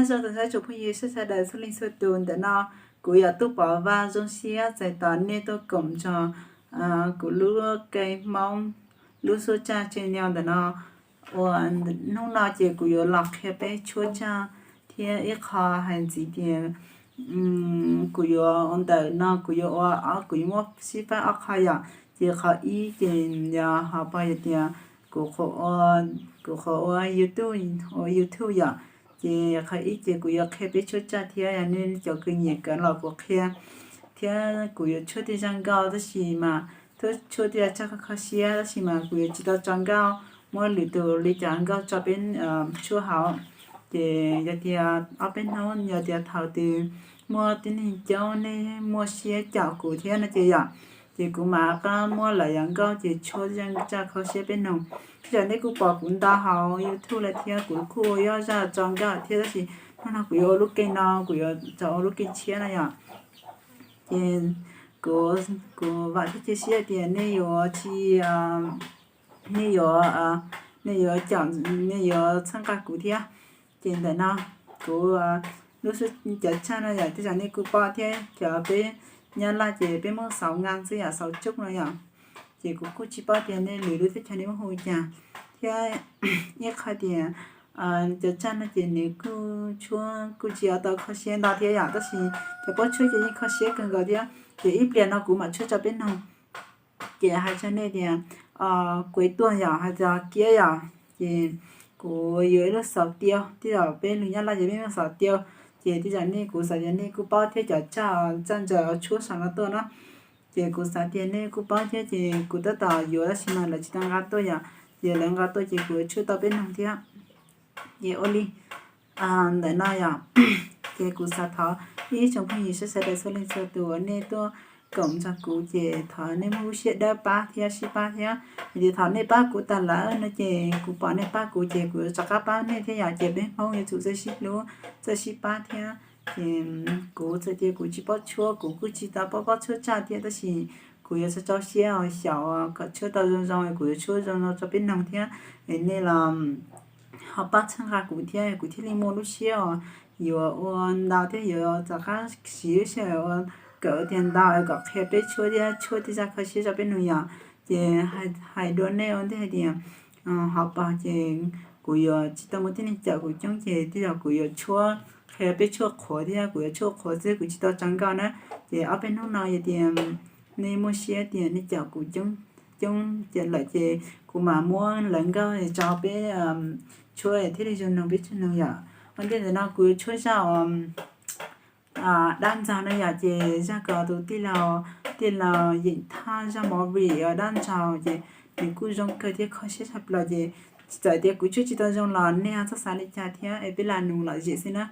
Nyob zoo tag nrho tsoom phooj ywg sawv daws txhua leej txhua tus. Ntawm no kuv yog Tub Pov Vaj, zoo siab txais tos nej tuaj koom nrog kuv lub kênh Hmoob lub suab tsaj channel ntawm no. Uas hnub no ces kuv yuav los qhia peb tshuab tsaj thiab ib qho hais ntxiv tias kuv yuav ua ntawm no kuv yuav ua, kuv yuav muab sib faib ob qho yom. Ces qhov ib ces yog ho pog yog tias kuv, kuv qhuav ua YouTube, ua YouTube yom. Ces qhov ib ces kuv yuav qhia peb tshuab tsaj thiab yog nej cov kws nyiam kawm los kuv qhia. Thiab kuv yuav tshuab tej zaj nkauj tab sis mas, tshuab tej zaj tsaj kho kho siab tab sis mas kuv yuav tsis tau tso nkauj, muab lwm tus li cov nkauj tso peb tshuab hauv. Ces yog tias ob peb hnub yog tias thaum twg muaj tib neeg coob nej muaj siab caum kuv thiab no ces yom, ces kuv mam rov qab muab lawv cov nkauj ces tshuab zaj tsaj kho siab peb noog. Tej zaum nej kuj pom kuv ntau hauv YouTube lawm thiab kuv kuj ua ib zaj tso nkauj thiab tab sis hnub no kuv yuav ua lub kênh no kuv yuav tso ua lub kênh tshiab no yom. Ces kuv, kuv vam thiab cia siab tias nej yuav tsis, nej yuav, nej yuav caum, nej yuav txhawb nqa kuv thiab. Ces ntawm no kuv lub suab, cov tsaj no yom tej zaum nej kuj paub thiab, cov peb Nyab Laj ces peb muab xauv nqa xwb yom, xauv coob no yom. Ces kuv kuj tsis paub tias nej lwm lub teb chaws nej muab hu cas. Thiab ib qho tias cov tsaj no ces nws kuj tshuab kuj tsis tau kho siab ntau thiab yom, tab sis cov pob tshuab ces yeej kho siab kawg nkaus thiab. Ces ib pliag no kuv mam tshuab tso peb noog. Ces hais rau nej tias kuv tuaj yom, hais tias kiab yom, ces kuv yuav ib lub xauv tiav, tej zaum peb lus Nyab Laj ces peb muab xauv tiav. Ces tej zaum nej, kuv xav tias nej kuj paub thiab cov tsaj, tsaj ntsaws tshuab saum no tuaj na. Ces kuv xav tias nej kuj paub thiab ces kuv tab tom yuav tab sis mas lawv tsis tau nqa tuaj yom. Ces lawv nqa tuaj ces kuv yuav tshuab tau peb noog thiab. Ces ua li ntawm no yom, ces kuv xav thov ib tsoom phooj ywg sawv daws txhua leej txhua tus uas nej tuaj koom nrog kuv ces thov nej muab lub siab dawb pab thiab sib pab thiab. Vim tias thaum nej pab kuv tas lawm no ces kuv pom nej pab kuv ces kuv yuav rov qab pab nej thiab yom. Ces peb Hmoob yuav tsum txawj sib hlub, txawj sib pab thiab. Ces kuv txawm tias kuv tsis paub tshuab, kuv kuj tsis tau paub, paub tshuab tsaj thiab tab sis kuv yuav tso rau siab os, xyaum kom tshuab tau zoo zoo, kuv yuav tshuab zoo zoo rau peb noog thiab. Es nej los ho pab txhawb nqa kuv thiab kuv thiaj li muaj lub siab os, yuav ua ntau thiab yuav rov qab siv lub sij hawm ua kawm tiag ntau kom qhia peb tshuab thiab tshuab tej zaj kho siab rau peb noog yom. Ces hais dua nej ua ntej hais tias ho pog ces kuv yuav tsis tau muaj tib neeg caum kuv coob ces tej zaum kuv yuav tshuab, qhia peb tshuab qhuav thiab kuv yuav tshuab qhuav xwb kuv tsis tau tso nkauj na. Ces ob peb hnub no yog tias nej muaj siab tias nej caum kuv coob, coob ces lawm ces kuv mam muab lawv nkauj tso peb tshuab thiaj li zoo noog peb tshuab noog yom. Ua ntej ntawm no kuv yuav tshuab zaj uas dab ntxaug no yom, ces zaj ko tus tij laug, tij laug Yeem Thaj zaj movie uas dab ntxaug ces nws kuj zoo kawg thiab kho siab tshaj plaws ces txawm tias kuv tshuab tsis tau zoo los nej ho txhob xav li cas thiab es peb lam nug lom zem xwb na.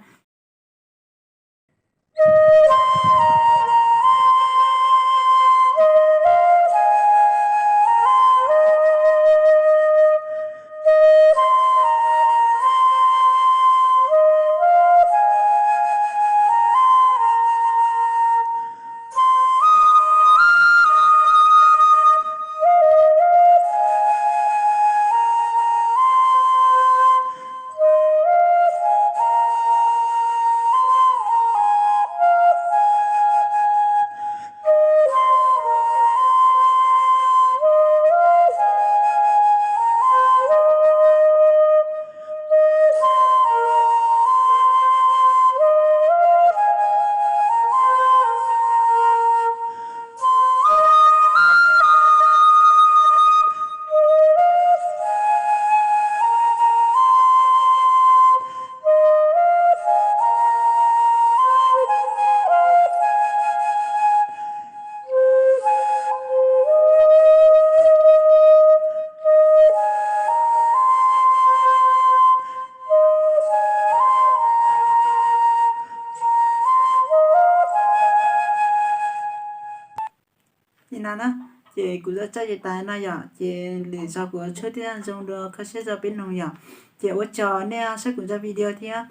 Li no na, ces kuv zaj tsaj ces tas no yom, ces lwm zaus kuv yuav tshuab tej zaj zoo dua kho siab rau peb noog yom. Ces ua tsaug nej saib kuv zaj video thiab.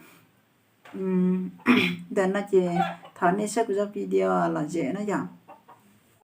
Ntawm no ces thov nej saib kuv zaj video lom zem na yom.